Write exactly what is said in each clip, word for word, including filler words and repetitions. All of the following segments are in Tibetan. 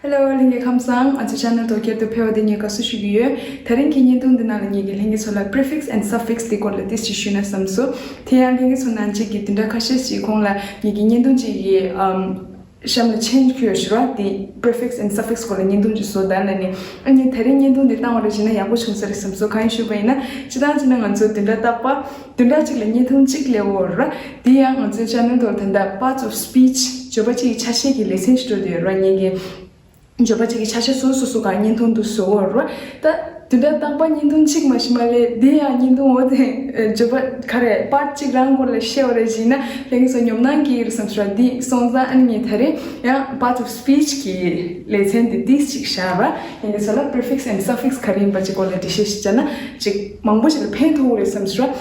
Hello ལྷན་རྒྱས་ཁམས་བཟང་། ང་ཚོའི་channel་དོ་བསྐྱར་དུ་ཕེབས་པ་དེ་ངས་དགའ་བསུ་ཞུ་གི་ཡོད། དེ་རིང་གི་བརྙན་ཐུང་འདི་ནང་ལ་ངེད་ཀྱིས་ལྷན་རྒྱས་ཚོ་ལ་prefix and suffix་འདི་སྐོར་ལ་ཏོག་ཙམ་ཞུས་ན་བསམ་སོང་། དེ་ཡང་ལྷན་རྒྱས་ཚོ་ནང་གཅིག་གིས་བདུན་ཕྲག་ཁ་ཤས་ཤིག་གོང་ལ་ངེད་ཀྱི་བརྙན་ཐུང་གཅིག་གི་ཨམ་གཤམ་ལ་change་ཁྱོད་ཞུ་ར་དེ་prefix and suffix་སྐོར་ལ་བརྙན་ཐུང་གཅིག་བཟོ་དང་ལ་ནི། ཨ་ནི་དེ་རིང་བརྙན་ཐུང་འདི་བཏང་བ་རེད་བྱས་ན་ཡག་པོ་བྱུང་ས་རེད་བསམ་སོང་། གང་ཡིན་ཞུས་པ་ཡིན་ན་སྤྱིར་བཏང་བྱས་ན་ང་ཚོ་བདུན་ཕྲག་རྟག་པར་བདུན་ཕྲག་གཅིག་ལ་བརྙན་ཐུང་གཅིག་སླེབས་ཡོད་རེད། དེ་ཡང་ང་ཚོའི་channel་ཐོག་ད་ལྟ་parts of speech་བརྗོད་པ་གཅིག་གི་ཆ་ཤས་ཀྱི་ལེ་ཚན་ཞིག་འགྲོ་བསྡད་ཡོད་རེད། ངེད་ཀྱིས་བརྗོད་པ་གཅིག་གི་ཆ་ཤས་སོ་སོ་སོ་སོ་གང་བརྙན་ཐུང་དུ་བཟོ་ཡོད་རེད། ད་དེ་འདྲ་རྟག་པར་བརྙན་ཐུང་གཅིག་མ་གཞི་མ་ལས་དེ་ཡང་བརྙན་ཐུང་འོ་དེ་བརྗོད་པ་ག་རེ་part་གཅིག་རང་སྐོར་ལ་བཤད་པ་རེད་བྱས་ན་ལྷན་རྒྱས་ཚོ་ཉོབ་སྣང་སྐྱེ་གི་རེད་བསམ་ཞུ་ར། འདི་སོང་ཙང་ཨ་ནི་ངས་དེ་རིང་ཡང་parts of speech་གི་ལེ་ཚན་འདི་ཏོག་ཙམ་ཅིག་བཞག་ར། ལྷན་རྒྱས་ཚོ་ལ་prefix and suffix་ག་རེ་ཡིན་པ་གཅིག་སྐོར་ལ་འགྲེལ་བཤད་ཞིག་བྱས་ན་ཅིག་མང་པོ་ཞིག་ལ་ཕན་ཐོགས་རེད་བསམ་ཞུ་ར།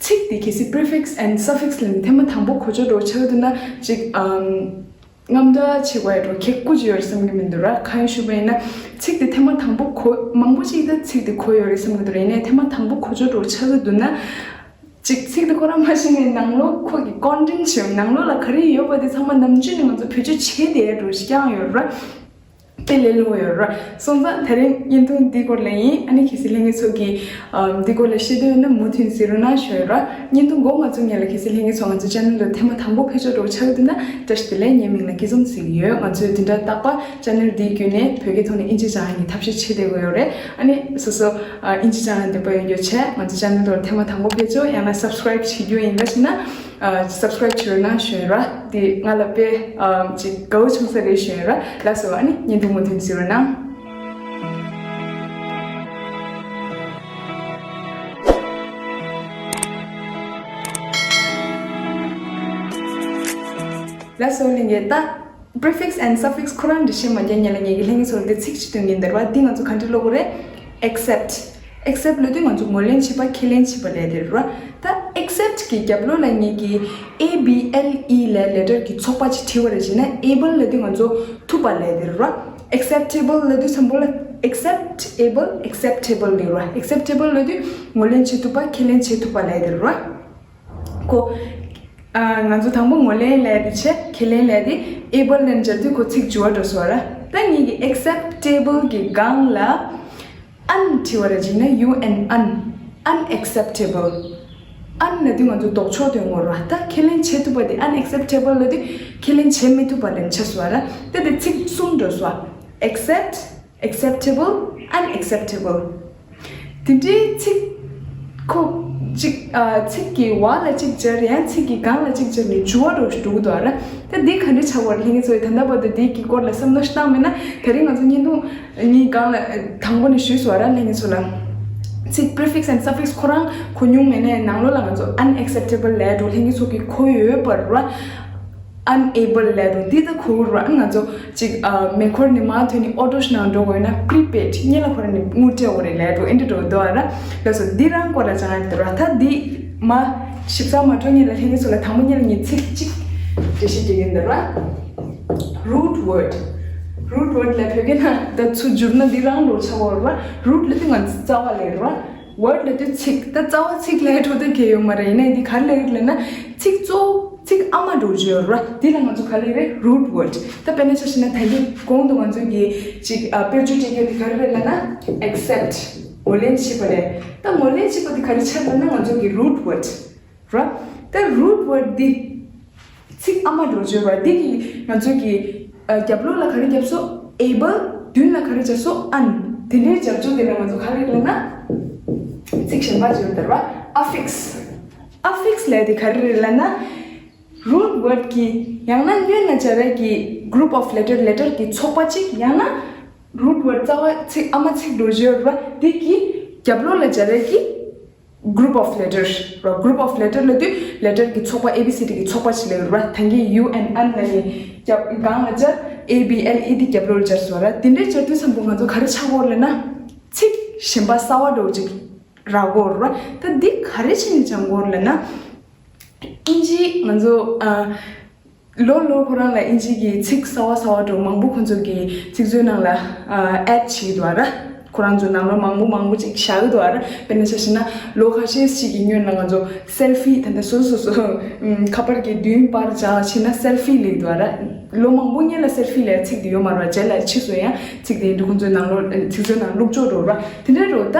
ཚིག་འདི་གལ་སྲིད་prefix and suffix་ལ་ནི་ཐེངས་མ་དང་པོ་གོ་ཆོད་འགྲོ་ཆགས་འདུག་ན་ཅིག་ཨམ་རྔམ་དྲག་ཆེ་བ་ཡ་འགྲོ་ཁེག་པོ་ཅིག་ཡོད་རེད་བསམ་གྱི་མི་འདུག་ར། གང་ཡིན་ཞུས་པ་ཡིན་ན་ཚིག་འདི་ཐེངས་མ་དང་པོ་གོ་མང་པོ་ཅིག་ད་ཚིག་འདི་གོ་ཡོད་རེད་བསམ་གྱི་འདུག་ར། ཡིན་ནའི་ཐེངས་མ་དང་པོ་གོ་ཆོད་འགྲོ་ཆགས་ཀྱི་འདུག་ན་ཅིག་ཚིག་འདི་ཁོ་རང་མ་ཤེས་ནའི་ནང་ལོགས་ཁོ་གི་content་ཆེ་ནང་ལོགས་ལ་ག་རེ་ཡོད་པ་དེ་ཚང་མ་ནམ་རྒྱུན་ནས་ང་ཚོ་བེད་སྤྱོད་བྱེད་བསྡད་ཡ་འགྲོ་ཞིག་ཀྱང་ཡོད་ར། དཔེ་ལས་སླ་པོ་ཡོད་ར། སོང་ཙང་དེ་རིང་བརྙན་ཐུང་འདི་སྐོར་ལ་ཡིན། ཨ་ནི་གལ་སྲིད་ལྷན་རྒྱས་ཚོ་གིས་ཨམ་འདི་སྐོར་ལ་ཤེས་འདོད་ཡོད་ན་མུ་མཐུད་གཟིགས་རོགས་གནང་ཞུ་ཡ་ར། བརྙན་ཐུང་འགོ་མ་ཚུགས་སྔོན་ལ་གལ་སྲིད་ལྷན་རྒྱས་ཚོ་ང་ཚོའི་channel་ལ་ཐེངས་མ་དང་པོ་ཕེབས་ཆོག་འགྲོ་ཆགས་ཀྱི་འདུག་ན་བཀྲ་ཤིས་བདེ་ལེགས། ངའི་མིང་ལ་སྐྱིད་འཛོམས་ཟེར་གྱི་ཡོད། ང་ཚོས་བདུན་ཕྲག་རྟག་པར་channel་འདི་བརྒྱུད་ནས་བོད་སྐད་ཐོག་ནས་དབྱིན་ཇི་སྦྱང་ཡག་གི་ཐབས་ཤེས་བྱེད་བསྡད་ཀྱི་ཡོད་རེད། ཨ་ནི་སོ་སོ་ཨ་དབྱིན་ཇི་སྦྱང་ཡག་འདོད་པ་ཡོད་ཡོད་བྱས་ང་ཚོའི་channel་ཐོག་ཐེངས་མ་དང་པོ་ཕེབས་ཆོག་ཡང་ན་subscribe་བྱེད་རྒྱུ་ཡིན་པ་ཞིག་ན། ཨ་subscribe་བྱེད་རོགས་གནང་ཞུ་ཡ་ར། དེ་ང་ལ་དཔེ་ཨ་ཅིག་དགའ་པོ་བྱུང་ས་རེད་ཞུ་ཡ་ར། ལགས་སོ། ཨ་ནི་བརྙན་ཐུང་མུ་མཐུད་གཟིགས་རོགས་གནང་། ལགས་སོ་ལྷན་རྒྱས། ད་prefix and suffix་ཁོ་རང་འགྲེལ་བཤད་མ་རྒྱག་སྔོན་ལ་ངེད་ཀྱིས་ལྷན་རྒྱས་ཚོ་ལ་འདི་ཚིག་ཅིག་སྟོན་གྱིན་འདིར་བ་འདི་ང་ཚོ་ག་འདྲ་ཀློག་དགོས་རེད། accept། accept་ལབ་དུས་ང་ཚོ་ངོས་ལེན་བྱེད་པ་ཁས་ལེན་བྱེད་པ་ལབ་དེ་རེད་ར། ད་accept་གི་རྒྱབ་ལོགས་ལ་ངེད་ཀྱིས་A B L E་ལབ་letter་གི་ཚོགས་པ་ཅིག་བྲིས་པ་རེད་བྱས་ན་able་ལབ་དུས་ང་ཚོ་ཐུབ་པ་ལབ་དེ་རེད་ར། acceptable་ལབ་དུས་བསམ་པ་ལ་acceptable acceptable་ལབ་ར། acceptable་ལབ་དུས་ངོས་ལེན་བྱེད་ཐུབ་པ་ཁས་ལེན་བྱེད་ཐུབ་པ་ལབ་དེ་རེད་ར། ཁོ། ཨ་ང་ཚོ་དང་པོ་ངོས་ལེན་ལབ་དེ་བྱས་ཁས་ལེན་ལབ་དེ་able་ལབ་སྦྱར་དུས་ཁོ་ཚིག་འགྱུར་བ་འགྲོ་སོང་ར། ད་ངེད་ཀྱིས་acceptable་གི་སྒང་ལ་un་བྲིས་པ་རེད་བྱས་ན་U N un unacceptable། un་ལབ་དུས་ང་ཚོ་ལྡོག་ཕྱོགས་དེ་ངོ་ར། ད་ཁས་ལེན་བྱེད་ཐུབ་པ་དེ་unacceptable་ལབ་དུས་ཁས་ལེན་བྱེད་མི་ཐུབ་པ་ལབ་ཆགས་སོང་ར། ད་དེ་ཚིག་གསུམ་འགྲོ་སོང་། accept acceptable unacceptable། དེ་འདྲའི་ཚིག་ཁོ་གཅིག་ཨ་ཚིག་གི་བར་ལ་གཅིག་སྦྱར་ཡང་ཚིག་གི་སྒང་ལ་གཅིག་སྦྱར་ནས་འགྱུར་བ་འགྲོ་ཞིག་འགྲོ་གི་འདུག་ཨ་ར། ད་འདི་ག་འདྲ་ཆགས་པ་རེད། ལྷན་རྒྱས་ཚོས་ད་ལྟ་བར་དུ་འདི་གི་སྐོར་ལ་བསམ་བློ་ཞིག་བཏང་མེད་ན་དེ་རིང་ང་ཚོ་བརྙན་ཐུང་གཉིས་སྒང་ལ་དང་པོ་ནས་ཞུས་སོང་ཨ་ར། ལྷན་རྒྱས་ཚོ་ལ་ཚིག་prefix and suffix་ཁོ་རང་གོ་མྱོང་མེད་ནའི་ནང་ལོགས་ལ་ང་ཚོ་unacceptable་ལབ་འགྲོ་ལྷན་རྒྱས་ཚོ་གི་གོ་ཡོད་པ་ར། unable་ལབ་འགྲོ་འདི་ད་གོ་ར། ང་ཚོ་ཅིག་ཨ་མེ་འཁོར་ནས་མར་ཐོན་ནས་ཨོ་ཊོ་ཞིག་ནང་འགྲོ་དགོས་ན་prepaid་སྔོན་ལ་ཁོ་རང་ནས་དངུལ་སྤྲད་དགོས་རེད་ལབ་འགྲོ་ཨེ་འདྲ་འགྲོ་འདུག་ཨ་ར། ལགས་སོ། འདི་རང་སྐོར་ལ་སྦྱང་ཡག་འདུག་ར། ད་འདི་མ་ཞིབ་ཚགས་མ་འགྲོ་སྔོན་ལ་ལྷན་རྒྱས་ཚོ་ལ་དང་པོ་སྔོན་ལ་ངས་ཚིག་གཅིག་འགྲེལ་བཤད་རྒྱག་གི་འདུག་ར། root word། root word་ལ་བོད་སྐད་ནང་ད་ཚུར་བསྒྱུར་ན་འདི་རང་ལོ་ཆགས་པ་ར། root་ལབ་དུས་ང་ཚོ་རྩ་བ་ལབ་ར། word་ལབ་དུས་ཚིག་ད་རྩ་བ་ཚིག་ལབ་འགྲོ་ད་གལ་ཡོད་མ་རེད། ཡིན་ནའི་འདི་ག་རེ་ལབ་ཡོད་ལབ་ན་ཚིག་གཙོ་བོ་ཚིག་ཨ་མ་འགྲོ་རྒྱུ་ཡོད་ར། འདི་ལ་ང་ཚོ་ག་རེ་ལབ་རེད། root word། ད་དཔེར་ན་ཆ་བཞག་ན་ད་གིན་གོང་དུ་ང་ཚོ་གི་ཅིག་ཨ་དཔེར་བརྗོད་སྤྲད་རྒྱུ་འདི་ག་རེ་རེད་ལབ་ན་accept་ངོས་ལེན་བྱེད་པ་རེད། ད་ངོས་ལེན་བྱེད་པ་འདི་ག་རེ་ཆགས་ལབ་ན་ང་ཚོ་གི་root word་ར། ད་root word་འདི་ཚིག་ཨ་མ་འགྲོ་རྒྱུ་ར། འདི་གི་ང་ཚོ་གི་ཨ་རྒྱབ་ལོགས་ལ་ག་རེ་བརྒྱབ་སོང་། able། མདུན་ལ་ག་རེ་སྦྱར་སོང་། un། དེ་འདྲའི་སྦྱར་ཚུལ་དེ་ལ་ང་ཚོ་ག་རེ་ལབ་ན་ཚིག་གཞན་པ་སྦྱར་འདུག་ར། affix། affix་ལབ་དེ་ག་རེ་རེད་ལབ་ན་root word་གི་ཡང་ན་སྔོན་ལ་སྦྱར་ཡག་གི་group of letter letter་གི་ཚོགས་པ་གཅིག་ཡང་ན་root word་རྩ་བ་ཚིག་ཨ་མ་ཚིག་འགྲོ་རྒྱུ་ར། འདི་གི་རྒྱབ་ལོགས་ལ་སྦྱར་ཡག་གི group of letter་ར། group of letter་ལབ་དུས་letter་གི་ཚོགས་པ་A B C D་གི་ཚོགས་པ་ཞིག་ལབ་ར། ད་གིན་U N un་ལབ་ནས་རྒྱབ་སྒང་ལ་སྦྱར། A B L E་འདི་རྒྱབ་ལོགས་ལ་སྦྱར་སོང་ར། དེ་འདྲའི་སྦྱར་དུས་ཙམ་པོ་ང་ཚོ་ག་རེ་ཆགས་ཀྱི་ཡོད་ལབ་ན་ཚིག་གཞན་པ་གསར་པ་འདྲ་བོ་ཅིག་རག་གི་ཡོད་ར། ད་འདི་ག་རེ་བྱས་ནས་སྦྱང་དགོས་ལབ་ན་དབྱིན་ཇི་ང་ཚོ་ཨ། ལོ་ལོ་ཁོ་རང་ལ་དབྱིན་ཇི་གི་ཚིག་གསར་བ་གསར་བ་འདྲ་མང་པོ་ཁོ་ཚོ་གི་ཚིག་མཛོད་ནང་ལ་ཨ་add་བྱེད་ཀྱི་འདུག་ར། ཁོ་རང་ཚོ་ནང་ལོགས་མང་པོ་མང་པོ་ཅིག་བཞག་གི་འདུག་ཨ་ར། དཔེར་ན་ཆ་བཞག་ན་ལོ་ཁ་ཤས་ཤིག་གི་སྔོན་ལ་ང་ཚོ་སེལ་ཕི་ད་ལྟ་སོ་སོ་སོ་སོ་ཨམ་ཁ་པར་གྱི་མདུན་པར་བཞག་བྱས་ན་སེལ་ཕི་ལེགས་འདུག་ཨ་ར། ལོ་མང་པོ་སྔོན་ལ་སེལ་ཕི་ལབ་ཚིག་དེ་ཡོད་མ་རེད་བ། རྗེས་ལ་ཕྱིས་སུ་ཡང་ཚིག་དེ་འདི་ཁོང་ཚོའི་ནང་ལོགས་ཚིག་མཛོད་ནང་བླུགས་ཆོག་འགྲོ་ར། དེ་འདྲ་འགྲོ་ད།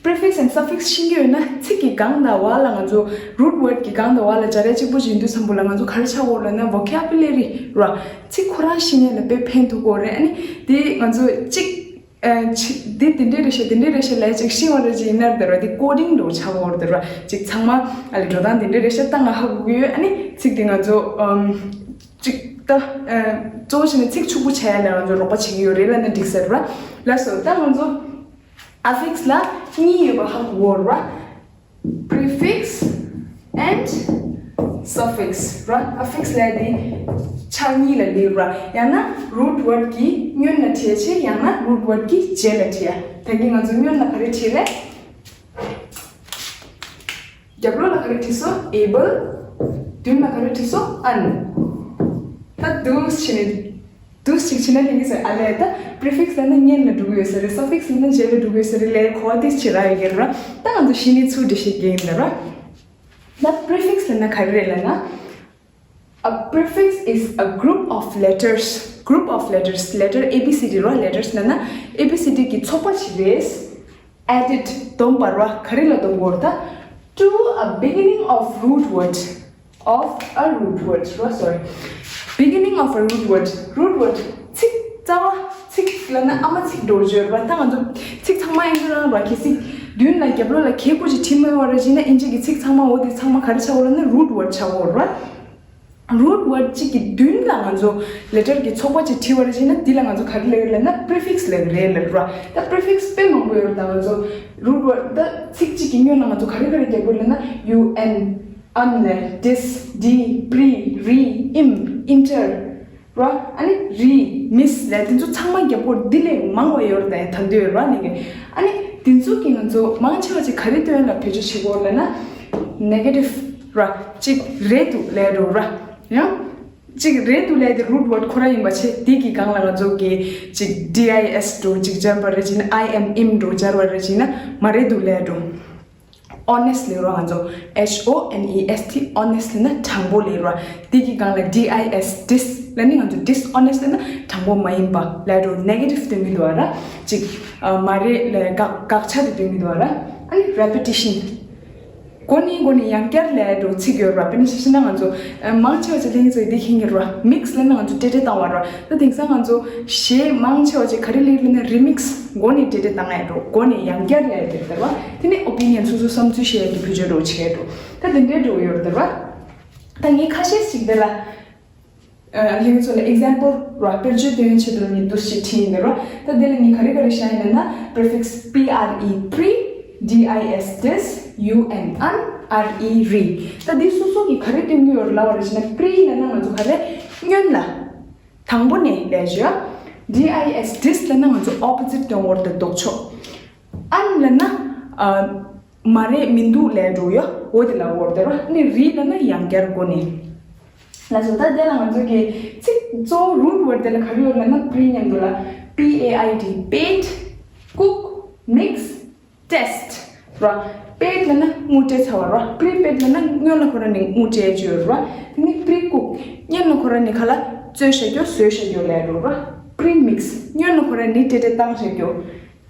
Prefix and suffix ཤེས་ཀྱི་ཡོད་ན་ཚིག་གི་སྒང་དང་བ་ལ་ང་ཚོ་root word གི་སྒང་དང་བ་ལ་སྦྱར་ཡ་གཅིག་པོ་ཞིག་ཡིན་དུས་ཙམ་པོ་ལ་ང་ཚོ་ག་རེ་ཆགས་ཀྱི་ཡོད་ལབ་ན་vocabulary ར། ཚིག་ཁོ་རང་ཤེས་ཡ་ལ་དཔེ་ཕན་ཐོགས་ཀྱི་ཡོད་རེད། ཨ་ནི་དེ་ང་ཚོ་གཅིག་ཨ་ཆི་དེ་དེ་འདྲས་རེད་ཤག་དེ་འདྲས་རེད་ཤག་ལབ་ཅིག་ཤེས་པ་རེད་ཅིག་ཡིན་ན་དེ་ར་དེ་coding འདྲ་བོ་ཆགས་ཀྱི་ཡོད་རེད་དེ་ར། ཅིག་ཚང་མ་ཨ་ལས་འགྲོ་སྟངས་དེ་འདྲས་རེད་ཤག་ད་ང་ཧ་གོ་གི་ཡོད། ཨ་ནི་ཚིག་དེ་ང་ཚོ་ཨམ་ཅིག་ད་ཨ་གཙོ་བོ་བྱས་ན་ཚིག་ཕྱུག་པོ་བྱས་ཡ་ལ་ང་ཚོ་རོགས་པ་བྱེད་ཀྱི་ཡོད་རེད་ལབ་ན་འགྲིག་ས་རེད་ར། ལགས་སོ། ད་ང་ཚོ་affix ལ་གཉིས་ཡོད་པ་ཧ་གོ་གི་ཡོད་རེད་ར། Prefix and suffix ར། affix ལབ་དེ་ཆ་གཉིས་ལ་ལུས་ར། ཡང་ན་root word གི་སྔོན་ལ་བྲིས་བྱས་ཡང་ན་root word གི་རྗེས་ལ་བྲིས་ཡ། ད་གིན་ང་ཚོ་སྔོན་ལ་ག་རེ་བྲིས་རེད། རྒྱབ་ལོགས་ལ་ག་རེ་བྲིས་སོང་། able། མདུན་ལ་ག་རེ་བྲིས་སོང་། an། ད་འདུག་བྱས་ནས་འདུག་ཅིག་བྱས་ན་ལྷིང་གི་ཟེར་ཨ་ལས། ད་prefix ལབ་ན་སྔོན་ལ་འགྲོ་གི་ཡོད་ས་རེད། suffix ལབ་ན་རྗེས་ལ་འགྲོ་གི་ཡོད་ས་རེད་ལས་གོ་བ་ཏིས་བྱེད་རག་ཡོད་ཀྱི་རེད་ར། ད་ང་ཚོ་གཞི་ནས་ཚུར་འགྲེལ་བཤད་རྒྱག་གི་ཡིན་ད་ར། ད་prefix ལབ་ན་ག་རེ་རེད་ལབ་ན། A prefix is a group of letters. Group of letters. Letter A B C D ར། letters ལབ་ན་A B C D གི་ཚོགས་པ་ཞིག་རེད། added བསྡོམས་པ་ར། ག་རེ་ལ་བསྡོམས་དགོས་རེད་ད། to a beginning of root word. of a root word ར། sorry. beginning of a root word. root word. ཚིག་རྩ་བ། ཚིག་ལབ་ན་ཨ་མ་ཚིག་འགྲོ་བརྗོད་ར། ད་ང་ཚོ་ཚིག་ཚང་མ་ཨིན་ཇི་ནང་ར་གལ་སྲིད་མདུན་ལ་རྒྱབ་ལོགས་ལ་གད་ཀོ་ཅིག་བྲིས་མེད་པ་ར་བྱས་ན་ཨིན་ཇི་གི་ཚིག་ཚང་མ་འོ་དེ་ཚང་མ་ག་རེ་ཆགས་ཡོད་ལབ་ན་root word ཆགས་ཡོད་ར། root word གཅིག་གི་མདུན་ལ་ང་ཚོ་letter གི་ཚོགས་པ་ཅིག་བྲིས་པ་ར་བྱས་ན་འདི་ལ་ང་ཚོ་ག་རེ་ལབ་ཀྱི་ལབ་ན་prefix ལབ་ཀྱི་རེད་ལབ་ར། ད་prefix དཔེ་མང་པོ་ཡོད་ར། ད་ང་ཚོ་root word ད་ཚིག་གཅིག་གི་སྔོན་ལ་ང་ཚོ་ག་རེ་ག་རེ་རྒྱག་དགོས་ལབ་ན་un ནས dis, di, pri, ri, im, inter ར། ཨ་ནི་ri, mis ལབ་དེ་ཚོ་ཚང་མ་རྒྱབ་སྐོར་འདི་ལས་མང་བ་ཡོད་རེད་ད་ད་འདོད་ར་ནི་གི། ཨ་ནི་དེ་ཚོ་གི་ང་ཚོ་མང་ཆེ་བ་ཅིག་ག་རེ་སྟོན་ལ་བེད་སྤྱོད་བྱེད་དགོས་ལབ་ན་negative ར། ཅིག་རེད་འདུག་ལབ་འགྲོ་ར། ཡང་ཅིག་རེད་འདུག་ལབ་དེ་root word ཁོ་ར་ཡིན་པ་བྱས་དེ་གི་སྒང་ལ་ང་ཚོ་གི་ཅིག་dis འགྲོ་ཅིག་སྦྱར་བ་ར་བྱས་ན་I am, im འགྲོ་སྦྱར་བ་ར་བྱས་ན་མ་རེད་འདུག་ལབ་འགྲོ། honest ལབ་ར་ང་ཚོ་H O N E S T honest ལབ་ན་དྲང་པོ་ལབ་ར། དེ་གི་སྒང་ལ D I S dis ལབ་ནི་ང་ཚོ་dishonest ལབ་ན་དྲང་པོ་མ་ཡིན་པ་ལབ་འགྲོ། negative སྟོན་གི་འདུག་ར། ཅིག་ཨ་མ་རེད་ལབ་དགག་དགག་བྱ་དེ་སྟོན་གི་འདུག་ར། ཨ་ནི་repetition མགོ་ནས་མགོ་ནས་ཡང་བསྐྱར་ལབ་འགྲོ་ཚིག་ཡོད་ར། དཔེར་ན་ཆ་བཞག་ན་ང་ཚོ་ཨ་མང་ཆེ་བ་ཅིག་ལྷན་རྒྱས་ཚོ་འདི་མཁྱེན་གི་ར། mix ལབ་ན་ང་ཚོ་འདྲེས་འདྲེས་བཏང་བ་ར། ད་དེང་སང་ང་ཚོ་གཞས་མང་ཆེ་བ་ཅིག་ག་རེ་ལབ་ལབ་ན་remix མགོ་ནས་འདྲེས་འདྲེས་བཏང་ཡ་འགྲོ། མགོ་ནས་ཡང་བསྐྱར་ལབ་ཡ་དེ་རེད་ར། དེ་ནས་opinion སོ་སོ་བསམ་ཚུལ་བཤད་ཡ་གི་བེད་སྤྱོད་འགྲོ་བྱེད་ཡ་འགྲོ། ད་དེ་འདྲའི་འགྲོ་ཡོད་རེད་ར། ད་ངས་ཁ་ཤས་ཤིག་དེ་ལ་ཨ་ལྷན་རྒྱས་ཚོ་ལ་example ར་དཔེར་བརྗོད་སྟོན་ཆེད་དུ་ངས་འདུག་སེ་བྲིས་ཡིན་ར། ད་དེ་ལ་ངས་ག་རེ་ག་རེ་བཞག་ཡིན་ན་prefix pre, pri, dis, dis, un, an, ri, ri ད་འདི་སོ་སོ་གི་ག་རེ་སྟོན་གྱི་ཡོད་རེད་ལབ་པ་རེད་ཟེར་ན་pre ལབ་ན་ང་ཚོ་ག་རེ་སྔོན་ལ། དང་པོ་ནས་ལབ་བྱས། dis dis ལབ་ན་ང་ཚོ་opposite སྟོན་དགོས་རེད་ལྡོག་ཕྱོགས། un ལབ་ན་ཨ་མ་རེད་མི་འདུག་ལབ་འགྲོ་ཡ་འོ་དེ་ལབ་དགོས་རེད་ར། ཨ་ནི་ri ལབ་ན་ཡང་བསྐྱར་སྒོ་ནས། ལགས་སོ། ད་དེ་ལ་ང་ཚོ་གི་ཚིག་གཙོ་བོ་root word དེ་ལ་ག་རེ་ཡོད་ལབ་ན་pre མཉམ་དུ་ལ་P A I D paid, cook, mix, test ར། paid ལབ་ན་དངུལ་སྤྲད་ཚར་བ་ར། prepaid ལབ་ན་སྔོན་ལ་ཁོ་རང་ནས་དངུལ་སྤྲད་ཡོད་ར། དེ་ནས་pre-cook སྔོན་ལ་ཁོ་རང་ནས་ཁ་ལག་བཙོས་བཞག་རྒྱུ་བཟོས་བཞག་རྒྱུ་ལབ་འགྲོ་ར། pre-mix སྔོན་ལ་ཁོ་རང་ནས་འདྲེས་འདྲེས་བཏང་བཞག་རྒྱུ།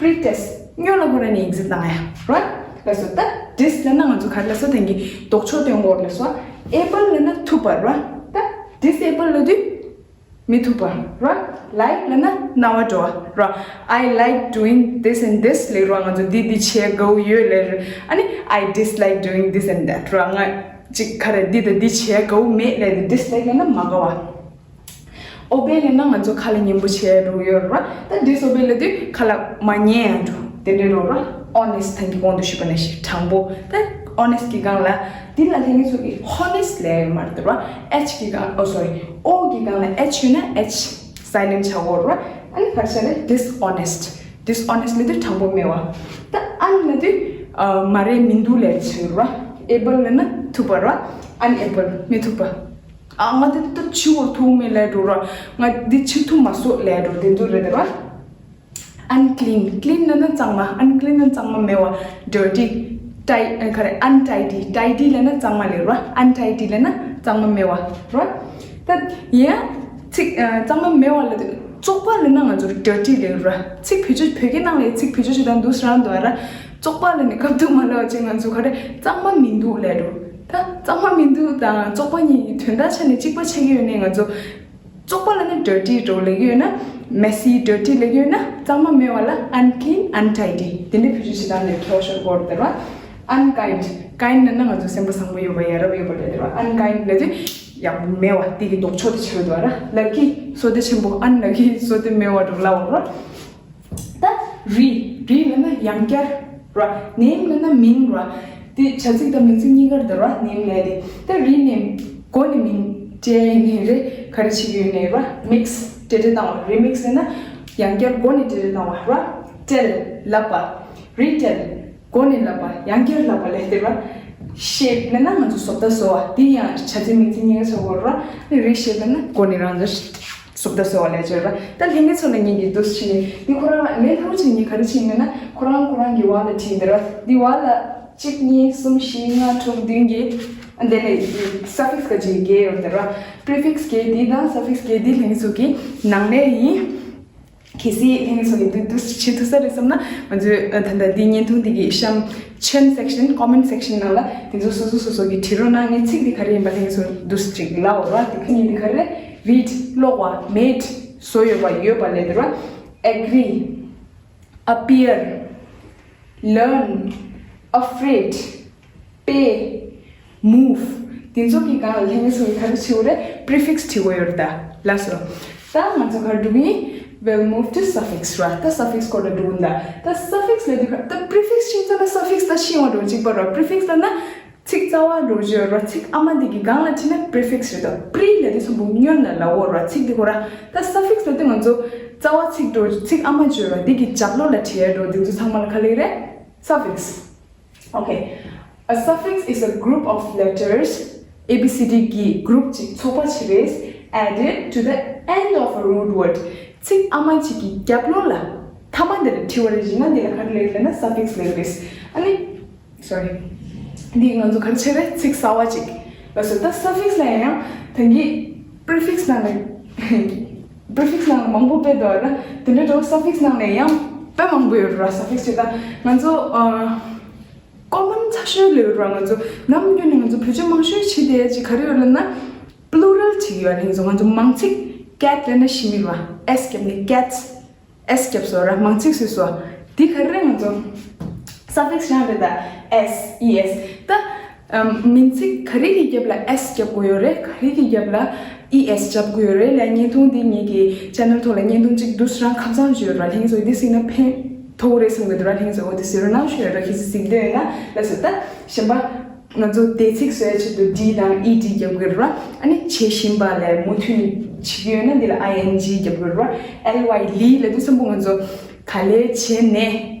pre-test སྔོན་ལ་ཁོ་རང་ནས་ཡིག་རྩིས་བཏང་ཡ་ར། ལགས་སོ། ད་dis ལབ་ན་ང་ཚོ་ག་རེ་ལབ་སོང་། དེང་གི་ལྡོག་ཕྱོགས་སྟོན་དགོས་ལབ་སོང་། able ལབ་ན་ཐུབ་པ་ར། ད་disable ལབ་དུས། མི་ཐུབ་པ་ར། like ལབ་ན་རྣ་བ་འགྲོ་བ་ར། I like doing this and this ལབ་ར། ང་ཚོ་འདི་འདི་བྱེད་དགའ་བོ་ཡོད་ལབ་ར། ཨ་ནི་I dislike doing this and that ར། ང་ཅིག་ག་རེ་འདི་དང་འདི་བྱེད་དགའ་བོ་མེད་ལབ་དེ་dislike ལབ་ན་མ་དགའ་བ། obey ལབ་ན་ང་ཚོ་ཁ་ལ་ཉན་པོ་བྱེད་འགྲོ་ཡོད་ར། ད་disobey ལབ་དུས་ཁ་ལ་མ་ཉན་ཡ་འགྲོ། དེ་འདྲ་རོ་ར། honest ཐང་གི་གོང་དུ་ཞུས་པ་ནང་བཞིན་དྲང་པོ། ད་honest གི་སྒང་ལ་འདི་ལ་ལྷན་རྒྱས་ཚོ་གི་honest ལབ་ཡོད་མ་རེད་ར། H གི་སྒང་ཨོ་sorry O གི་སྒང་ལ་H ཡོད་ན་H silent བྱ་དགོས་ར། ཨ་ནི་ག་རེ་བྱ་རེད། dishonest dishonest ལབ་དུས་དྲང་པོ་མེད་པ། ད་un ལབ་དུས་ཨ་མ་རེད་མི་འདུག་ལབ་བྱེད་ར། able ལབ་ན་ཐུབ་པ་ར། unable མི་ཐུབ་པ། ཨ་ང་དེ་ད་ཕྱི་བོར་ཐུག་མེད་ལབ་འགྲོ་ར། ང་འདི་ཕྱིར་ཐུག་མ་སོང་ལབ་འགྲོ་དེ་འདུག་རེད་ར། unclean, clean ལབ་ན་གཙང་མ། unclean ལབ་ན་གཙང་མ་མེད་པ། dirty, ti- ཨ། ག་རེ། untidy, tidy ལབ་ན་གཙང་མ་ལབ་རེད་བ། untidy ལབ་ན་གཙང་མ་མེད་པ་རེད་བ། ད་ཡིན་ཡང་ཚིག་ཨ། གཙང་མ་མེད་པ་ལབ་དུས་བཙོག་པ་ལབ་ན་ང་ཚོར་dirty ལབ་རེད་བ། ཚིག་བེད་སྤྱོད། བོད་སྐད་ནང་ལ་ཚིག་བེད་སྤྱོད་བྱེད་སྟངས་འདུག་སེ་རང་འདུག་ཨ་ར། བཙོག་པ་ལབ་ནས་སྐབས་དུ་མ་ལབ་བྱས་ང་ཚོ་ག་རེ། གཙང་མ་མི་འདུག་ལབ་འགྲོ། ད་གཙང་མ་མི་འདུག་དང་བཙོག་པ་གཉིས་ཀྱི་དོན་དག་ཆ་ནས་གཅིག་པ་ཆགས་ཀྱི་ཡོད་ནའི་ང་ཚོ། བཙོག་པ་ལབ་ན་dirty འགྲོ་ལབ་ཀྱི་ཡོད་ན། messy, dirty ལབ་ཀྱི་ཡོད་ན། གཙང་མ་མེད་པ་ལ་unclean, untidy དེ་འདྲའི་བེད་སྤྱོད་བྱེད་སྟངས་ལ་ཁྱད་པར་ཤོར་གྱི་ཡོད་རེད་བ། unkind, kind ལབ་ན་ང་ཚོ་སེམས་པ་བཟང་པོ་ཡོད་པ། ཡ་རབས་ཡོད་པ་ལབ་རེད་བ། unkind ལབ་དུས་ཡག་པོ་མེད་པ། དེ་གི་ལྡོག་ཕྱོགས་དེ་ཆགས་འདུག་ཨ་ར། lucky བསོད་བདེ་ཆེན་པོ། unlucky བསོད་བདེ་མེད་པ་འགྲོ་ལབ་པ་རེད། ད་re, re ལབ་ན་ཡང་བསྐྱར་ར། name ལབ་ན་མིང་ར། དེ་བྱ་ཚིག་དང་མིང་ཚིག་གཉིས་ཀར་འདུག་ར། name ལབ་དེ། ད་rename སྒོ་ནས་མིང་སྤྲད་ནི་རེད། ག་རེ་བྱེད་ཀྱི་ཡོད་ནའི་ར། mix བྲལ་བྲལ་བཏང་བ། remix ལབ་ན་ཡང་བསྐྱར་སྒོ་ནས་བྲལ་བྲལ་བཏང་བ་ར། tell ལབ་པ། retell སྒོ་ནས་ལབ་པ། ཡང་བསྐྱར་ལབ་པ་ལབ་དེ་ར། shape ལབ་ན་ང་ཚོ་བཟོ་ལྟ་བཟོ་བ། དེ་ཡང་བྱ་ཚིག་མིང་ཚིག་གཉིས་ཀ་ཆགས་ཀྱི་ཡོད་ར། reshape ལབ་ན་སྒོ་ནས་རང་ཚོ་བཟོ་ལྟ་བཟོ་བ་ལབ་ཀྱི་ཡོད་ར། ད་ལྷན་རྒྱས་ཚོ་ལ་ངེད་ཀྱིས་འདུག་སེ་བྱས་ནས། འདི་ཁོ་རང་ལས་སླ་པོ་བྱས་ནས་ག་རེ་བྱས་ཡིན་ན། ཁོ་རང་ཁོ་རང་གི་word ལ་བྲིས་འདི་ར། འདི་word ལ་གཅིག་གཉིས་གསུམ་བཞི་ལྔ་དྲུག་བདུན་བརྒྱད། ཨ། དེ་ནས་suffix ག་ཅིག་བརྒྱད་ཡོད་རེད་ར། prefix བརྒྱད་འདི་དང་suffix བརྒྱད་འདི་ལྷན་རྒྱས་ཚོ་གི་ནང་ལས་ཡིན། གལ་སྲིད་ལྷན་རྒྱས་ཚོ་གི་འདི་འདུག་སེ་བྱེད་ཐུབ་ས་རེད་བསམ་ན། ང་ཚོས་ཨ། ད་ལྟ་འདི་བརྙན་ཐུང་འདི་གི་གཤམ་ཆེན་section, comment section ནང་ལ་དེ་ཚོ་སོ་སོ་སོ་སོ་གི་བྲིས་རོགས་གནང་། ངས་ཚིག་འདི་ག་རེ་ཡིན་པ་ལྷན་རྒྱས་ཚོ་འདུག་སེ་ཅིག་ལབ་འོ་ར། དེ་ཁ་ཉིན་འདི་ག་རེ་རེད། read ཀློག་པ། made བཟོ་ཡོད་པ། ཡོད་པ་ལབ་འདི་ར། agree, appear, learn, afraid, pay, move དེ་ཚོ་གི་སྒང་ལ་ལྷན་རྒྱས་ཚོ་གི་ག་རེ་བྲིས་ཡོད་རེད། prefix བྲིས་ཡོད་རེད་ད། ལགས་སོ། ད་ང་ཚོ་ག་རེ་འགྲོ་གི་ཡིན། We'll move to suffix ར། ད་suffix སྐོར་ལ་འགྲོ་གི་ཡིན་ད། ད་suffix ལབ་དུས་ག་རེ། ད་prefix ཤེས་ཚར་ན་suffix ད་ཤེས་པ་འགྲོ་གཅིག་པ་ར། prefix ལབ་ན་ཚིག་རྩ་བ་འགྲོ་གི་ཡོད་ར། ཚིག་ཨ་མ་འདི་གི་སྒང་ལ་བྲིས་ན་prefix རེད་ད། pre ལབ་དུས་ཚོམ་བུ་སྔོན་ལ་ལབ་འོ་ར། ཚིག་འདི་གོ་ར། ད་suffix ལབ་དུས་ང་ཚོ་རྩ་བ་ཚིག་འགྲོ། ཚིག་ཨ་མ་བརྗོད་ར། འདི་གི་རྒྱབ་ལོགས་ལ་བྲིས་ཡ་འགྲོ། འདི་ཚོ་ཚང་མ་ལ་ག་ལབ་རེད། suffix. Okay. A suffix is a group of letters, A B C D གི་group ཅིག་ཚོགས་པ་ཅིག་རེད། added to the end of a root word. ཚིག་ཨ་མ་ཅིག་གི་རྒྱབ་ལོགས་ལ། མཐའ་མ་འདི་ལ་བྲིས་པ་རེད་ཅེ་ན་འདི་ལ་ག་རེ་ལབ་ཡོད་ལབ་ན་suffix ལབ་ཡོད་རེད། ཨ་ནི། Sorry. འདི་ང་ཚོ་ག་རེ་བྱས་རེད། ཚིག་གསར་བ་ཅིག་ལ་སོ། ད་suffix ལ་ཡང་ད་གིན་prefix ནང་ནས་prefix ནང་ནས་མང་པོ་དཔེ་འདུག་ར། དེ་འདྲ་འགྲོ་suffix ནང་ནས་ཡང་དཔེ་མང་པོ་ཡོད་ར། suffix ཅེ་ད་ང་ཚོ་ཨ། common ཆེ་ཤོས་ལབ་ཡོད་ར། ང་ཚོ་ནམ་རྒྱུན་ནས་ང་ཚོ་བེད་སྤྱོད་མང་ཤོས་བྱེད་བསྡད་ཡ་ཅིག་ག་རེ་ཡོད་ལབ་ན་plural ཅིག་ཡོད་ར། ང་ཚོ་ང་ཚོ་མང་ཚིག་cat ལབ་ན་ཤི་མི་ར། s རྒྱབ་ནས་cats. s རྒྱབ་སོ་ར། མང་ཚིག་བཟོས་སོ། འདི་ག་རེ་ང་ཚོ་suffix རང་རེད་ད། s, es ད་ཨམ། མིང་ཚིག་ག་རེ་གི་རྒྱབ་ལ་s རྒྱབ་དགོས་ཡོད་རེད། ག་རེ་གི་རྒྱབ་ལ་es རྒྱབ་དགོས་ཡོད་རེད་ལབ། བརྙན་ཐུང་འདི་ངེད་ཀྱི་channel ཐོག་ལ་བརྙན་ཐུང་གཅིག་འདུག་སེ་རང་ཁ་སང་བྱས་ཡོད་ར། ལྷན་རྒྱས་ཚོ་འདི་གཟིགས་ན་ཕན་ཐོགས་རེད་བསམ་གི་འདུག་ར། ལྷན་རྒྱས་ཚོ་འོ་དེ་གཟིགས་རོགས་གནང་ཞུ་ཡ་ར། གལ་སྲིད་གཟིགས་འདོད་ཡོད་ན་ལགས་སོ། ད་གཞན་པ། ང་ཚོ་འདས་ཚིག་བཟོ་ཡ་ཆེད་དུ་ed དང་ed རྒྱབ་དགོས་རེད་བ། ཨ་ནི་བྱེད་བཞིན་པ་ལབ་མུ་མཐུད་ནས་བྱེད་ཀྱི་ཡོད་ན་འདི་ལ་ing རྒྱབ་དགོས་རེད་བ། ly ལི་ལབ་དུས་ཙམ་པོ་ང་ཚོ་ག་ལེར་བྱས་ནས།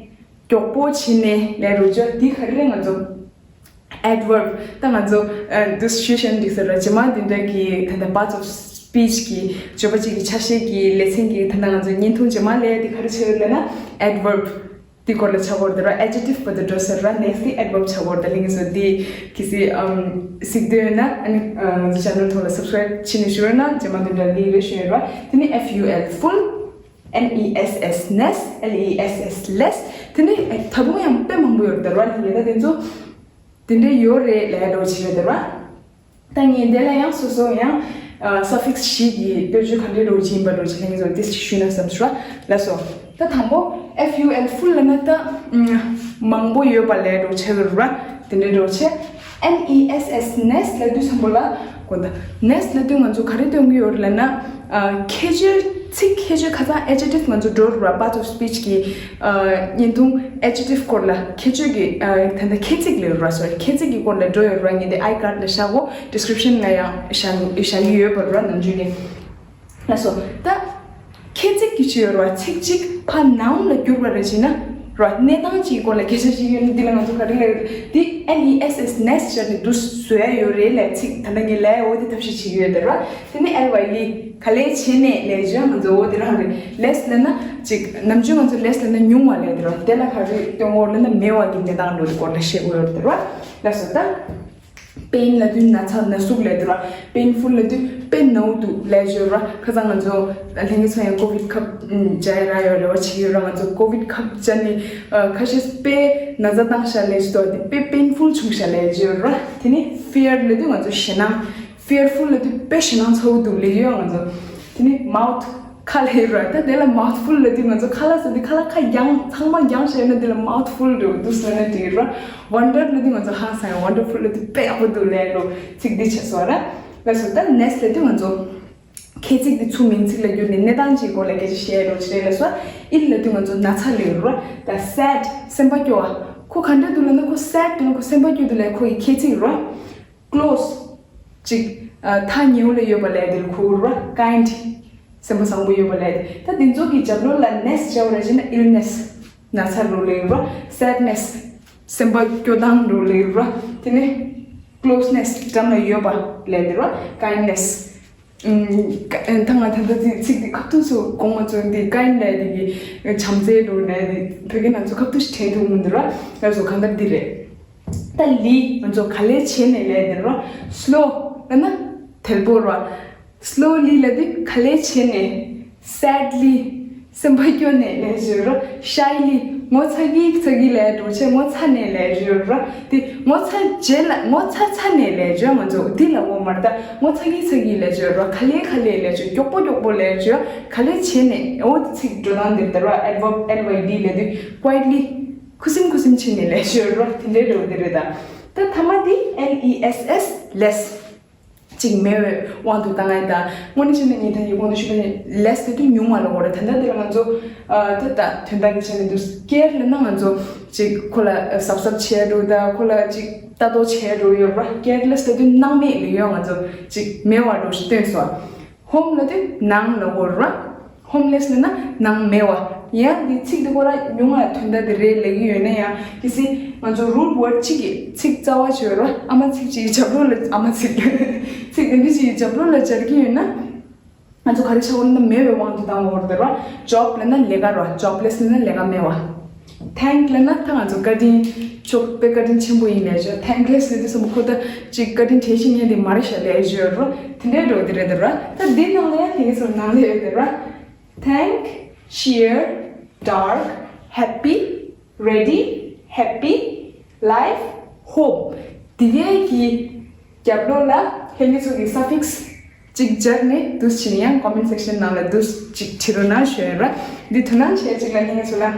མགྱོགས་པོ་བྱས་ནས་ལབ་རོགས་བྱོས། འདི་ག་རེ་རེད། ང་ཚོ་adverb ད་ང་ཚོ་ཨ། འདི་ཞུས་ཤེས་འདི་ཟེར་ར། རྗེས་མ་འདི་འདྲ་གི་ད་ལྟ་parts of speech གི་བརྗོད་པ་གཅིག་གི་ཆ་ཤས་ཀྱི་ལེ་ཚན་གྱི་ད་ལྟ་ང་ཚོ་བརྙན་ཐུང་རྗེས་མ་ལབ་ཡ་འདི་ག་རེ་བྱས་ཡོད་ལབ་ན་adverb འདི་སྐོར་ལ་ཆགས་ཀྱི་ཡོད་རེད་ར། adjective བར་དུ་འགྲོ་ཟེར་ར། next འདི་adverb ཆགས་ཀྱི་ཡོད་རེད། ད་ལྷན་རྒྱས་ཚོ་འདི་གལ་སྲིད་ཨམ། གཟིགས་འདོད་ཡོད་ན་ཨ་ནི་ཨ། ང་ཚོ་channel ཐོག་ལ་subscribe བྱས་ནས་བཞུགས་རོགས་གནང་། རྗེས་མ་འདི་འདྲ་ལི་རེ་ཞུ་ཡོད་ར། དེ་ནི་F U L full, N E S S ness, L E S S less དེ་ནི་ད་དུང་ཡང་དཔེ་མང་པོ་ཡོད་རེད་ད་ར། ལྷན་རྒྱས་ད་དེ་ཚོ་དེ་འདྲ་ཡོད་རེད་ལབ་ཡ་འདྲ་བོ་བྱས་ཡོད་རེད་ར། ད་ངས་འདི་ལ་ཡང་སོ་སོ་ཡང་ཨ། suffix བཞི་གི་དཔེར་བརྗོད་ག་འདྲའི་འདྲ་བོ་ཅིག་ཡིན་པ་འདྲ་བོ་ཅིག་ལྷན་རྒྱས་ཚོར་ཏོག་ཙམ་ཞུས་ན་བསམ་སོང་། ལགས་སོ། ད་དང་པོ་F U L full ལབ་ན་ད་ཨམ། མང་པོ་ཡོད་པ་ལབ་འདྲ་བོ་ཆགས་ཀྱི་རེད་ར། དེ་འདྲའི་འདྲ་བོ་བྱས། N E S S ness ལབ་དུས་ཙམ་པོ་ལ་གོ་ད། ness ལབ་དུས་ང་ཚོ་ག་རེ་སྟོན་གྱི་ཡོད་རེད་ལབ་ན། ཨ། ཁྱད་ཆོས་ཚིག་ཁྱད་ཆོས་ཁ་སང་adjective ང་ཚོ་འགྲོ་ར། parts of speech གི་ཨ། བརྙན་ཐུང་adjective སྐོར་ལ་ཁྱད་ཆོས་ཀྱི་ཨ། ད་ལྟ་ཁྱད་ཚིག་ལབ་ར། sorry ཁྱད་ཚིག་གི་སྐོར་ལ་འགྲོ་ཡོད་ར། ངས་དེ་iCard ལ་བཞག་གོ description ལ་ཡང་བཞག་བཞག་གི་ཡོད་པ་ར་ནམ་རྒྱུན་ནས། ལགས་སོ། ད་ཁྱད་ཚིག་གི་ཆེད་ཡོད་ར། ཚིག་གཅིག་ཕར་noun ལ་བསྒྱུར་བ་རེད་བྱས་ན་ ར། གནས་སྟངས་ཅིག་སྐོར་ལ་སྐད་ཆ་བཤད་ཀྱི་ཡོད་ན། འདི་ལ་ང་ཚོ་ག་རེ་ལབ་ཡོད། འདི་N E S S, ness བྱས་ནས་འདུག་བཟོ་ཡ་ཡོད་རེད་ལབ་ཚིག་ད་ལྟ་ངས་ལབ་ཡ་འོ་དེ་ཐབས་ཤེས་བྱེད་ཀྱི་ཡོད་དེ་ར། དེ་ནས L Y ལི་ག་ལེར་བྱས་ནས་ལབ་བྱས་ང་ཚོ་འོ་དེ་རང་རེད། less ལབ་ན་ཅིག་ནམ་རྒྱུན་ང་ཚོ་less ལབ་ན་ཉུང་བ་ལབ་དེ་ར། དེ་ལ་ག་རེ་སྟོན་གྱི་ཡོད་ལབ་ན་མེད་པ་གི་གནས་སྟངས་འདྲ་བོ་དེ་སྐོར་ལ་བཤད་ཀྱི་ཡོད་དེ་ར། ལགས་སོ། ད། pain ལབ་དུས་ན་ཚ་ན་ཟུག་ལབ་དུས་ར། painful ལབ་དུས་དཔེ་ནག་པོ་འདུག་ལབ་བརྗོད་ར། ཁ་སང་ང་ཚོ་ལྷན་རྒྱས་ཚོ་ཡང་ཀོ་བིད་ཁབ་ཨུམ་བཅག་ཡ་རག་ཡོད་རེ་བ་བྱེད་ཀྱི་ཡོད་ར། ང་ཚོ་ཀོ་བིད་ཁབ་བཅག་ནས་ཨ་ཁ་ཤས་དཔེ་ན་ཚ་བཏང་ཤག་ལབ་བརྗོད་དེ། དཔེ་painful བྱུང་ཤག་ལབ་བརྗོད་ར། དེ་ནས་fear ལབ་དུས་ང་ཚོ་ཞེད་སྣང་། fearful ལབ་དུས་དཔེ་ཞེད་སྣང་ཚ་པོ་འདུག་ལབ་ཡོད་ང་ཚོ། དེ་ནས་mouth ཁ་ལབ་ཡོད་ར། ད་དེ་ལ་mouthful ལབ་དུས་ང་ཚོ་ཁ་ལག་ཟ་དུས་ཁ་ལག་ཁ་རྒྱང་ཚང་མ་རྒྱང་བྱས་ན་དེ་ལ་mouthful འདྲ་བོ་འདུག་ཟེར་ན་འགྲིག་གི་ར། wonder ལབ་དུས་ང་ཚོ་ཧང་སང་ཡ། wonderful ལབ་དུས་དཔེ་ཡག་པོ་འདུག་ལབ་ཡ་འདྲ་བོ་ཚིག་འདི་བྱས་སོང་ར། ལགས་སོ། ད་ness ལབ་དུས་ང་ཚོ་ཁྱད་ཚིག་འདི་ཚུར་མིང་ཚིག་ལ་བསྒྱུར་ནས་གནས་སྟངས་ཅིག་སྐོར་ལ་སྐད་ཆ་བཤད་ཡ་འདྲ་བོ་ཅིག་རེད་ལགས་སོ། ill ལབ་དུས་ང་ཚོ་ན་ཚ་ལབ་ཡོད་ར། ད་sad སེམས་པ་སྐྱོ་བ། ཁོ་ག་འདྲ་འདུག་ལབ་ན་ཁོ་sad འདུག་ན་ཁོ་སེམས་པ་སྐྱོ་འདུག་ལབ་ཁོ་ཡི་ཁྱད་ཚིག་ར། close ཅིག་ཨ་ཐག་ཉེ་བོ་ལ་ཡོད་པ་ལབ་དེ་ལ་གོ་ར། kind སེམས་པ་བཟང་པོ་ཡོད་པ་ལབ་དེ། ད་འདི་ཚོ་གི་རྒྱབ་ལོགས་ལ་ness བྱས་པ་རེད་བྱས་ན་illness ན་ཚ་འདྲ་བོ་ལབ་ཡོད་ར། sadness སེམས་པ་སྐྱོ་སྟངས་འདྲ་བོ་ལབ་ཡོད་ར། དེ་ནས་closeness འགྲམ་ལ་ཡོད་པ་ལབ་དེ་ར། kindness ཨུམ་ཀ་ཨ་ད་ང་ད་ལྟ་འདི་ཚིག་འདི་ཁ་ཐུག་སུ་དགོངས་མ་ཚོམ། འདི་kind ལབ་དེ་གི་བྱམས་བརྩེ་འདྲ་བོ་ལབ་དེ་བོད་སྐད་ནང་ཚོ་ཁ་ཐུག་ཞིག་དྲན་ཐུབ་མི་འདུག་ར། ལགས་སོ། གང་ལྟར་འདི་རེད། ད་ལི་ང་ཚོ་ག་ལེར་བྱས་ནས་ལབ་དེ་ར། slow ལབ་ན་དལ་པོ་ར། slowly ལབ་དུས་ག་ལེར་བྱས་ནས། sadly སེམས་པ་སྐྱོ་ནས་ལབ་བརྗོད་ར། shyly ངོ་ཚ་གི་ཚ་གི་ལབ་འདྲ་བོ་བྱས་ངོ་ཚ་ནས་ལབ་བརྗོད་ར། དེ་ངོ་ཚ་རྗེས་ལ་ངོ་ཚ་ཚ་ནས་ལབ་བརྗོད་ང་ཚོ་འདི་ལ་འོ་མར་ད་ངོ་ཚ་གི་ཚ་གི་ལབ་བརྗོད་ར། ག་ལེར་ག་ལེར་ལབ་བརྗོད། མགྱོགས་པོ་མགྱོགས་པོ་ལབ་བརྗོད། ག་ལེར་བྱས་ནས་འོ་དེ་ཚིག་འགྲོ་སྟངས་འདིར་ད་ར། adverb L Y D ལབ་དུས་quietly ཁུ་སིམ་ཁུ་སིམ་བྱས་ནས་ལབ་བརྗོད་ར། དེ་འདྲའི་འདྲ་བོ་དེ་རེད་ད། ད་ཐ་མ་འདི་L E S S less ཅིག་མེད་པའི་དབང་དུ་བཏང་ཡ་ད། དངོས་གནས་བྱས་ན་ངས་ད་ཡིག་གོང་དུ་ཞུས་པ་ནི་less དེ་དུས་ཉུང་བ་ལ་གོ་རེད། ད་ལྟ་འདི་ལ་ང་ཚོ་ཨ་ད་ད་དོན་དག་གི་ཆ་ནས་འདུག care ལབ་ན་ང་ཚོ་ཅིག་ཁོ་ལ་གཟབ་གཟབ་བྱས་འགྲོ། ད་ཁོ་ལ་ཅིག་ལྟ་རྟོག་བྱས་འགྲོ་ཡོད་ར། careless དེ་དུས་སྣང་མེད་ལ་ཡོད་ང་ཚོ་ཅིག་མེད་པ་འདྲ་བོ་ཞིག་སྟོན་སོང་། home ལབ་དུས་ནང་ལ་གོ་ར། homeless ལབ་ན་ནང་མེད་པ། ཡང་འདི་ཚིག་འདི་ཁོ་ར་ཉུང་བ་དོན་དག་འདི་རེད་ལབ་ཀྱི་ཡོད་ན་ཡང་གལ་སྲིད་ང་ཚོ་root word གཅིག་གི་ཚིག་རྩ་བ་ཅིག་ཡོད་ར། ཨ་མ་ཚིག་གཅིག་གི་རྒྱབ་ལོགས་ལ། ཨ་མ་ཚིག་ཚིག་དེ་འདྲ་ཅིག་གི་རྒྱབ་ལོགས་ལ་སྦྱར་གྱི་ཡོད་ན། ང་ཚོ་ག་རེ་བྱ་བ་ལབ་ན་མེད་པའི་དབང་དུ་བཏང་བ་རེད་ར། job ལབ་ན་ལས་ཀ་ར། jobless ལབ་ན་ལས་ཀ་མེད་པ། thank ལབ་ན་ད་ང་ཚོ་བཀའ་དྲིན་ཆོག་དཔེ་བཀའ་དྲིན་ཆེན་པོ་ཡིན་ལབ་བརྗོད། thankless ལབ་དུས་ཙམ་པ་ཁོ་ད་ཅིག་བཀའ་དྲིན་དྲན་ཤེས་མཁན་དེ་མ་རེད་ཤག་ལབ་བརྗོད་ར། དེ་འདྲའི་འདྲ་བོ་དེ་རེད་ད་ར། ད་འདི་ནང་ལ་ཡང་དེ་ག་ཚོ་ནང་ལ་ཡོད་དེ་ར། thank, cheer, dark, happy, ready, happy, life, hope འདི་གའི་གི་རྒྱབ་ལོགས་ལ་ལྷན་རྒྱས་ཚོ་གི་suffix གཅིག་སྦྱར་ནས་འདུག་སེ་བྱས་ནས་ཡང་comment section ནང་ལ་འདུག་སེ་ཅིག་བྲིས་རོགས་གནང་ཞུ་ཡ་ར། འདི་དོ་སྣང་བྱེད་ཅིག་ལ་ལྷན་རྒྱས་ཚོ་ལ།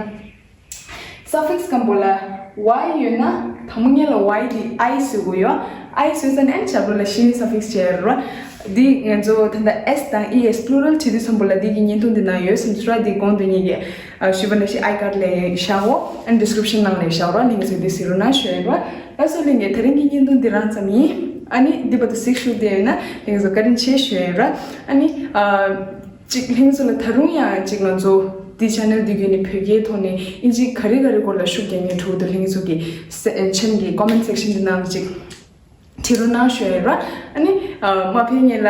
suffix སྐམ་པོ་ལ་Y ཡོད་ན་དང་པོ་ཉིད་ལ་Y དེ་I བཟོ་དགོས་ཡོད། I བཟོས་ཚར་ནས་ཨ་ནི་ཞབས་ལོ་ལ་ཤི་ནི་suffix བྱས་ར། འདི་ང་ཚོ་ད་ལྟ་S དང་E S plural བྲིས་དུས་ཙམ་པོ་ལ་འདི་གི་བརྙན་ཐུང་འདི་ནང་ཡོད་སེམས་ཚོར་འདི་གོང་དུ་ངེད་ཀྱིས་ཞུས་པ་ནང་བཞིན་I card ལ་བཞག་འོ། ཨ་ནི་description ནང་ལ་བཞག་ར། ལྷན་རྒྱས་ཚོས་འདི་གཟིགས་རོགས་གནང་ཞུ་ཡ་ར། ལགས་སོ་ལྷན་རྒྱས། དེ་རིང་གི་བརྙན་ཐུང་འདི་རང་ཙམ་ཡིན། ཨ་ནི་འདི་བར་དུ་གཟིགས་བཞུགས་བསྡད་ཡོད་ན་ལྷན་རྒྱས་ཚོ་བཀའ་དྲིན་ཆེ་ཞུ་ཡ་ར། ཨ་ནི་ཨ། གཅིག་ལྷན་རྒྱས་ཚོ་ལ་ད་རུང་ཡང་གཅིག་ང་ཚོ་འདི་channel འདི་བརྒྱུད་ནས་བོད་སྐད་ཐོག་ནས་ཨིན་ཇི་ག་རེ་ག་རེ་སྐོར་ལ་ཤུགས་རྒྱག་མཁན་འདྲ་བོ་འདུག་ལྷན་རྒྱས་ཚོ་གི་ས་ཆེན་གྱི་comment section འདི་ནང་ལ་གཅིག་བྲིས་རོགས་གནང་ཞུ་ཡ་ར། ཨ་ནི་ཨ་མ་ཕེ་ངེད་ལ་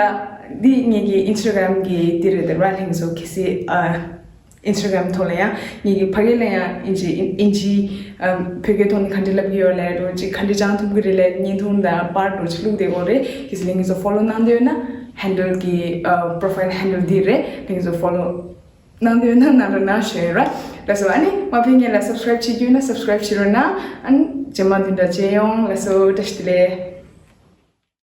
འདི་ངེད་ཀྱི་Instagram གི་འདི་རེད་དེ་ར། ལྷན་རྒྱས་ཚོ་གལ་སྲིད་ཨ་Instagram ཐོག་ལ་ཡང་ངེད་ཀྱི་ཕ་གི་ལ་ཡང་ཨིན་ཇི་ཨིན་ཨིན་ཇི་ཨ་བོད་སྐད་ཐོག་ནས་ག་འདྲ་ལབ་ཀྱི་ཡོད་ལབ་འདྲ་བོ་གཅིག་ག་འདྲ་སྦྱང་ཐུབ་ཀྱི་རེད་ལབ་བརྙན་ཐུང་དང་པར་འདྲ་བོ་གཅིག་བླུགས་བསྡད་ཀྱི་ཡོད་རེད། གལ་སྲིད་ལྷན་རྒྱས་ཚོ་follow གནང་འདོད་ཡོད་ན་handle གི་ཨ་profile handle འདི་རེད། ལྷན་རྒྱས་ཚོ་follow གནང་འདོད་ན་གནང་རོགས་གནང་ཞུ་ཡ་ར། ལགས་སོ། ཨ་ནི་མ་ཕེ་ངེད་ལ་subscribe བྱེད་རྒྱུ་ཡོད་ན་subscribe བྱེད་རོགས་གནང་། ཨ་ནི་རྗེས་མ་འདི་འདྲ་མཇལ་ཡོང་། ལགས་སོ། བཀྲ་ཤིས་བདེ་ལེགས།